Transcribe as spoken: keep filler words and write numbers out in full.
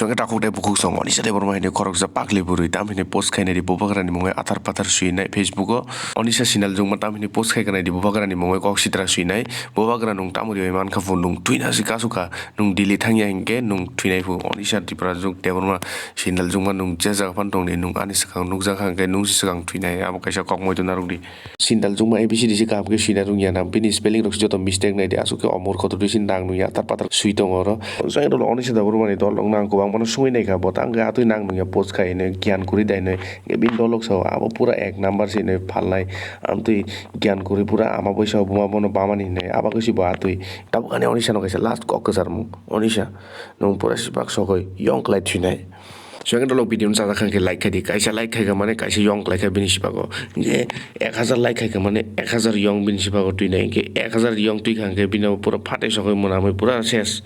Hwnkhe takhuk tei bukhuk song Onisha Debbarma hinwi khoroksa pakli bwrwi tam hinwi post khainai di bubagrani mungwi athar pathar swinai Facebook o. Onisha Sindal Jungma tam hinwi post khai kanai di bubagrani mungwi kok sitra swinai. Bubagra nwng tamo riwi mankha phu nwng twina se kasukha. Nwng Delhi thangya hinkhe nwng thwinai phu. Onisha Tripura Jung Debbarma Sindal Jungma nwng je jaga phano tongdi nwng ani swkang nukjakha hinkhe nwng se swkang thwinai abo kaisa kok moitu narwkdi. Sindal Jungma A B C D se kaham khe swina rwngya na, bini spelling rok se joto mistake nai di, aswk khe o murkho twi se nang nungya, athar pathar swi tongo oro. Jang rok Onisha Debbarma ni dol rok nang kwbang mano sungwi nai kha, bo tang khe atwi nang nungya post khai hinwi gyan kwrwi dai hinwi, bini dol rok sao abo pura ek number se hinwi phalnai, amtwi gyan kwrwi pura ama boisa buma bono bamani hinwi abo khe se bo atwi. Tabuk ani Onisha no kaisa last kok kwcharmung, Onisha nwng pura sipak sogwi yong klai thwinai. Swkang dolok video no chajak kha khe like khai di, kaisa like khai kha mane kaisa yong klai kha bini sipago. Hinkhe ek hazar like khai kha mane ek hazar yong bini sipago twi nai, hinkhe ek hazar yong twi kha hinkhe bini pura phatai sogwi mwnamwi pura ses.